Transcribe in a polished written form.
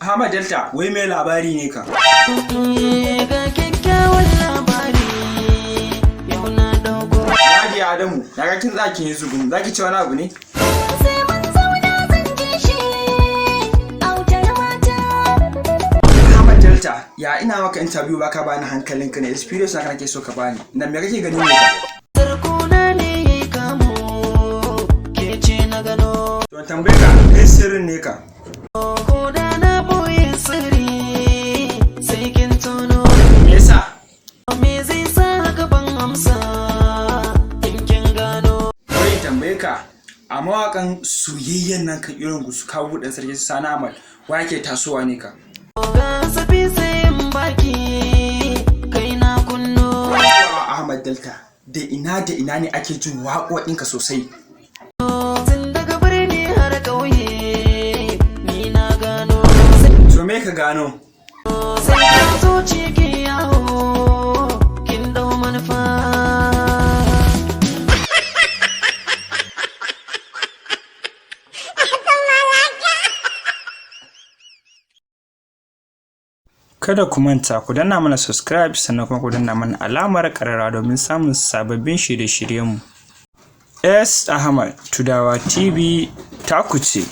Ahmad Delta, wai mai labari ne ka? Ga kyakkyawan labari yau na ɗauko. Nadia Adamu, na ga kin tsaki ne zugun, zaki ci wani abu ne? Sai mun zauna zan ji shi autar mata. Ahmad Delta, ya ina maka interview baka bani hankalinka ne, experience naka nake so ka bani. Nan me kake gani ne ka? Tarkona ne yayi kamo, ke ce na gano. To tambaye ka, kai sirrin ne ka? Ko da na boye sirri, sai kin tono. Me yasa? Me zai sa haka? Ban amsa in kin gano. Wai tambaye ka, a mawakan soyayyen nan kan irin su Kawu Dan Sarki, su Sani Ahmad, wa yake tasowa ne ka? Ga safi sayin baki kai na kunno. Ahmad Delta, da ina da ina ne ake jin waƙoƙinka sosai? Tun daga birni har ƙauye ni na gano. To me ka gano? Sai ka zuci ke yawo kin dau manufa. Kada ku manta ku danna mana subscribe, sannan kuma ku danna mana alamar ƙararrawa domin samun sababbin shirye-shiryenmu. S. Ahmad Tudawa TV taku ce.